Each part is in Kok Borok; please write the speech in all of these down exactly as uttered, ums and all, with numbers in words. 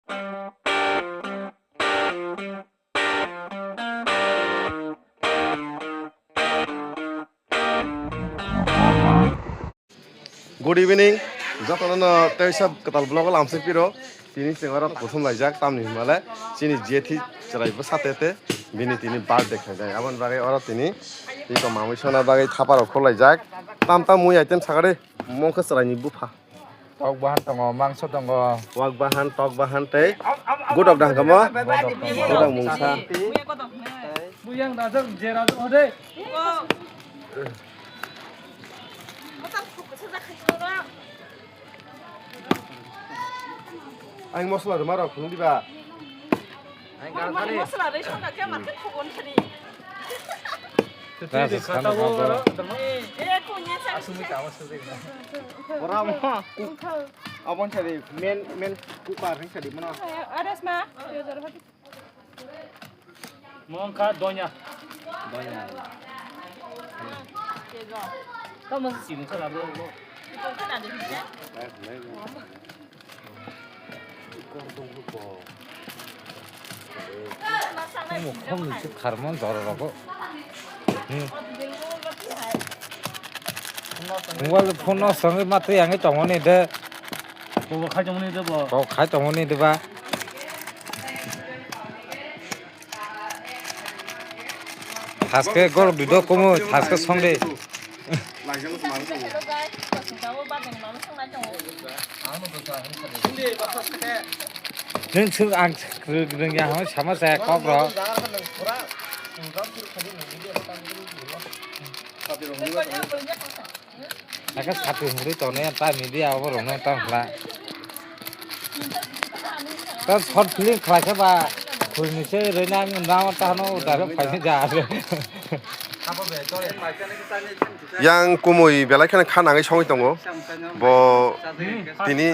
Good evening, jotono no teisa kwtal vlog o lamsai piro. Tini chwng oro kuthum laijak, tamni hwnmale chini jethi chwraibo sate te bini tini birthday khaijak. Aboni bagwi oro tini iko mamwi sona bagwi thapa rok khorlaijak. Tam tam mui item sakari mokhe chwraini bupha. Tok bahan tongo, mangso tongo. Wak bahan, tok bahan tei godok dang kamo. Godok mungsa. Buyang dajak jera ode. Ang mosla rwma rok phunuk diba? Ang mosla rwi songkha khe mathe khobon thani. Rasa sana babo. Eh, eh, kunya sa. Asumi kama sudi. Ora mo. Abon sadi men men kupa ring sadi mana? Adas ma. Mongkha donya. Donya. Tamo si sini khala bro. Khum khum ni se kharman jora rogo. Mobile phone no songwi matwi angwi tongmani de. Bo khai tongmani de bo. Bo khai tongmani de ba. Thaske gorok duido kumu, thaske songde. Nung sung ang rwngya hwn sama saya kok rok. Aka sati hwnwi tonwi ta media o rwngno ta hwla. Ta short film khlai khe ba khulni se rwina ang nang ta hano uda khe phaini ja. Yang kumui belai kheno kha nangwi songwi tongo. Bo tini,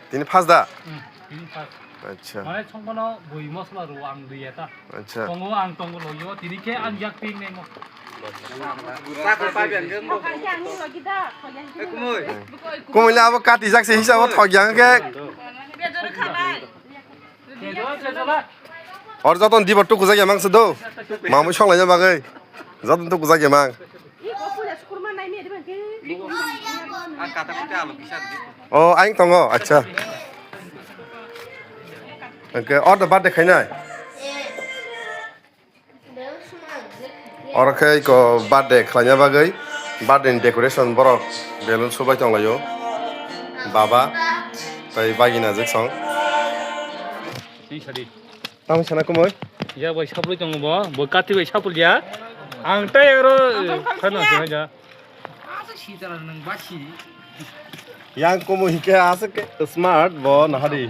tini first da? Acha. Mane songbono bui mosla rw ang rwya ta. Acha. Tongo ang tongo logio, tini khe ang yak ping nai mo. Kumui le abo kati jak se hisabo thok yang khe. Or joton dibo tuku jak ya mang se do. Mamui song lai ya bagwi. Joton tuku jak ya mang. O, aing tongo, acha. Hwnkhe, o to birthday khainai? Oro khe iko birthday khlaina bagwi, birthday ni decoration borok balloon subai tonglaio. Baba tei bagina jwk song. Tamo sana kumui? Ya bai saplui tongo bo, bo kati bai saplui ya. Ang tai oro khana sina ja. Yang kumui hingke aswk smart bo nahari.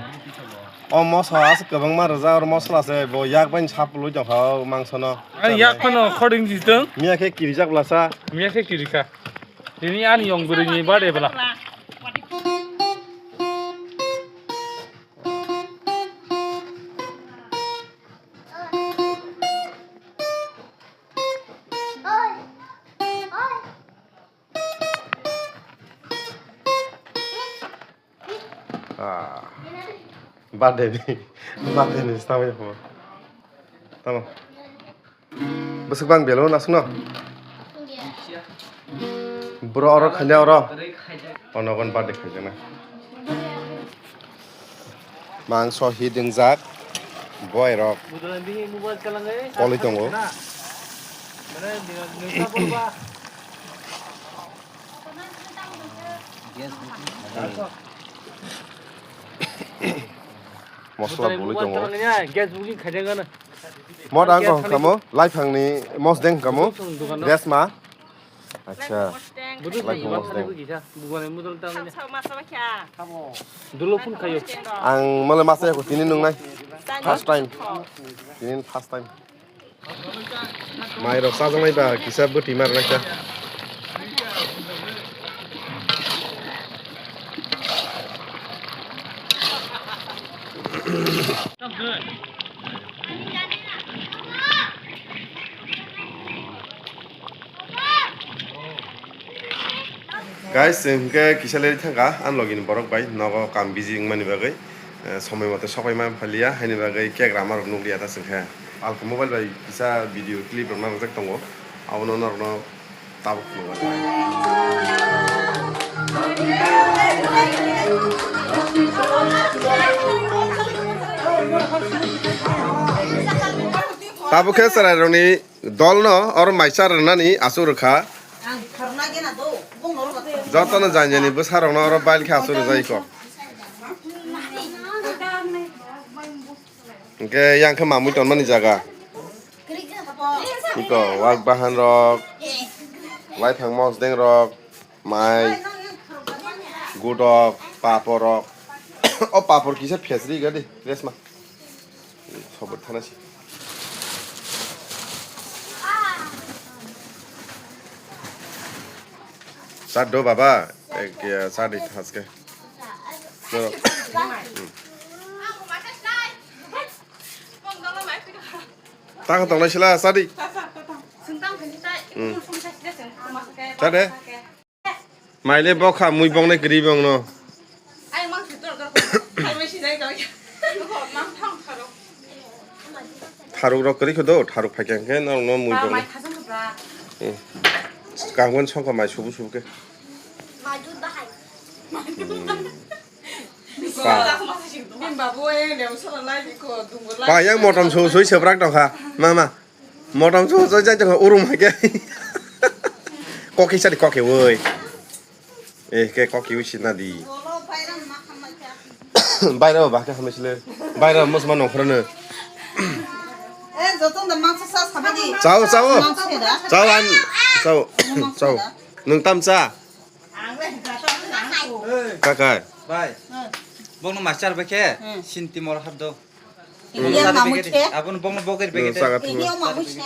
O moso aswk kwbangma rwjak, oro mosla se bo yak bai saplui tongkha o mangso no. Ani yak phano khorang jitwng. Miya khe kirijak blasa. Miya khe kirikha. Tini ani yong bwrwi ni birthday bwla. Ah. Birthday ni, birthday ni samai ko. Tamo. Bwswk bang balloon aswkno? Bro, oro khaina oro. Ono gon birthday khaijana. Mangso hit wngjak. Boy rok. Kolwi tongo. Mosla bului tongo. Gas booking khaijak gana. Mod ang kong kamo, laifang ni mosdeng kamo, resma. Acha. Laifang mosdeng. Dulo phun khayo. Ang mole masa ya ko tini nung nai. First time. Tini first time. Mai rok sajak nai ba kisa bwtwi mar nai ta. Guys, chwng hwnkhe kisa leri thangkha, ang logini borok bai nogo kam busy wngmani bagwi, eh, somoi mote sokoi man phalia, haini bagwi cake rama rok nukliya ta chwngkhe. Alpha mobile bai kisa video clip rok narwkjak tongo, abono norokno tabuk nukha. Tabuk khe chwrairokni dolno oro maisa rwnani aswk rwkha. Ang khorna gena do, bung norok. Jotono janjani bwsarokno oro bail khe aswk rwjak iko. Hwnkhe yang khe mamui tonmani jaga. Iko wak bahan rok, waithang mosdeng rok, mai, gudok, papor rok. O papor kisa phesri gadi, resma. Sobot thana si. Chaddo baba, ek, eh, chadi thaske. No. Hmm. Tang tong lai sila chadi. Hmm. Chade. Maile bokha mui bongnai kwrwi bongno. Tharuk rok kwrwi kho do, tharuk phaikha hwnkhe norokno mui bongnai. Hmm. Kaham songkha mai subu subu khe. Hmm. Pa. Pa yang motom sui sui sebrak tongkha. Mama. Motom sui sui jai jai tongkha urum hai khe. Koki sadi koki woi. Eh, ke koki wi sina di. Baira ba khe hamle sile. Baira mosma nongkhorno. Eh, joto da mangsa sa sabadi. Chao, chao. Mangsa da. Chao an, chao. Chao. Nung tam cha. Kakai. Bai. Bongno master bai khe, sinti mor hap do. Iya, mamui se. Abon bongno bogir bege de. Sagat. Iya, mamui se.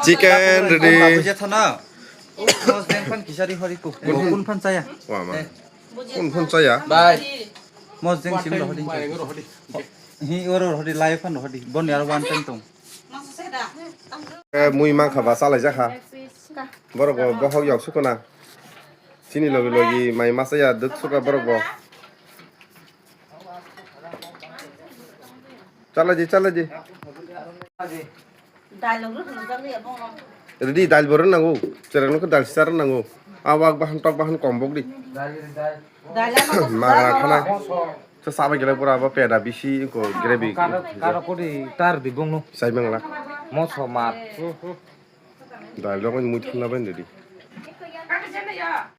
Chicken ready. Mos deng phan kisari hori ku. Kun phan chaya. Wa ma. Kun phan chaya. Bai. Mos deng sim rohodi. Hi oro rohodi, lai phan rohodi. Bon yar one time tong. Eh, mui mankha ba chalai jakha. Borok bo bohok yok sukuna. Chini logi logi mai masa ya duk suka borok bo. Chalai di, chalai di. Dailok rwkha nukjakliya bono. Ready, dail bo rwng nango. Chereng nokhe dail sisa rwng nango. Awak bahan tok bahan kombok di. Dail, dail. Magra khana. Sa sabai gele pura abo peda bisi ko gravy. Karo, karo kodi tar di bongno. Sai mangla. Moso mat. Dail rok mui thumna bai ready.